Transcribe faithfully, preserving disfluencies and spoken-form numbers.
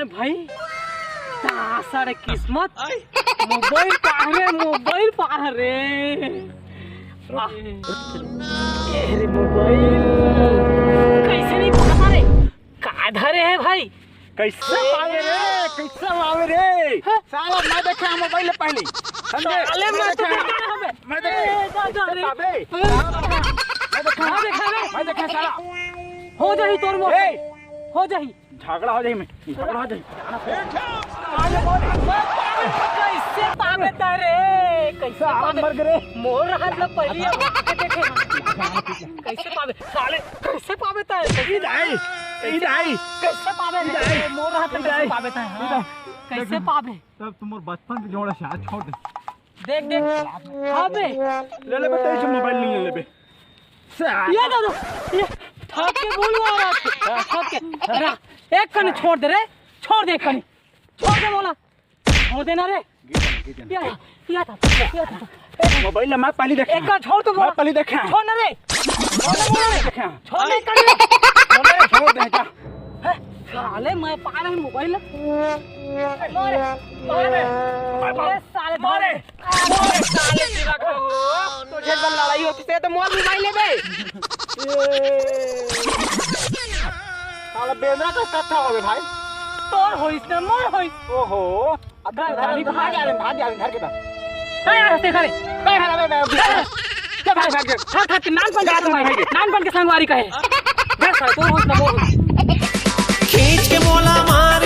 भाई, सारे किस्मत, मोबाइल पाहरे, मोबाइल पाहरे। आह, ए रे मोबाइल, कैसे नहीं पकड़ा रे? का धरे है भाई? कैसे पावे रे? कैसे पावे रे? हाँ। साला मैं देखे मोबाइल ले पहले। समझे? साले मैं तो देखे। देखे हबे। मैं देखे। ए, दादा रे। अबे। मैं देखे। मैं देखे रे। मैं देखे साला। हो जाही तोर मोर। ए। हो जाही। झगड़ा हो जाही मैं। झगड़ा हो जाही। कैसे पावे तारे? कैसे साला पावे? मर गए रे। मोर हाथ ला पहली अब देखे। कैसे पावे? साले कैसे पावे तारे? ई दाई। ई दाई। कैसे पावे? ई दाई। मोर हाथ ई कैसे दाई। पावे तारे? ई दाई। कैसे पावे? तब तुम बचपन के जोड़ा से छोड़ दे। देख, देख। अबे। ले ले बे, तेरे से मोबाइल नहीं ले ले बे। ये दादा, ये ठग के बोलवा रहा था। ठग के। रा, एक कने छोड़ दे रे, छोड़ दे एक कने। छोड़ दे बोला। छोड़ देना रे। गिर जाना, गिर जाना। या, या था, या था। मोबाइल ले, मैं पहले देखे। एक कने छोड़ तू बोला। मैं पहले देखे। छोड़ ना रे। छोड़ ना बोला रे। देखे। छोड़ ना एक कने। छोड़ दे, छोड़ दे, जा। हैं? साले, मैं पा रहे मोबाइल। मारे, मारे। अरे साले, मारे। मारे, साले, तेरा का हो? तो झेल बन लड़ाई होती से तो मोर मोबाइल लेबे। साला बेंदरा का कथा होबे भाई। तोर होइस ना, मोर होइस। ओहो। अब घर भाग जा रे, भाग जा रे, घर के बाहर। ए, ए, देखा रे। ए, हला, बे, बे, बे। क्या भाग, भाग गया? हाथ, हाथ के नान बन के जा, संगवारी। भाग गया। नान बन के संगवारी कहे। बे, साले, तोर होइस ना, मोर होइस। खींच के मोला मार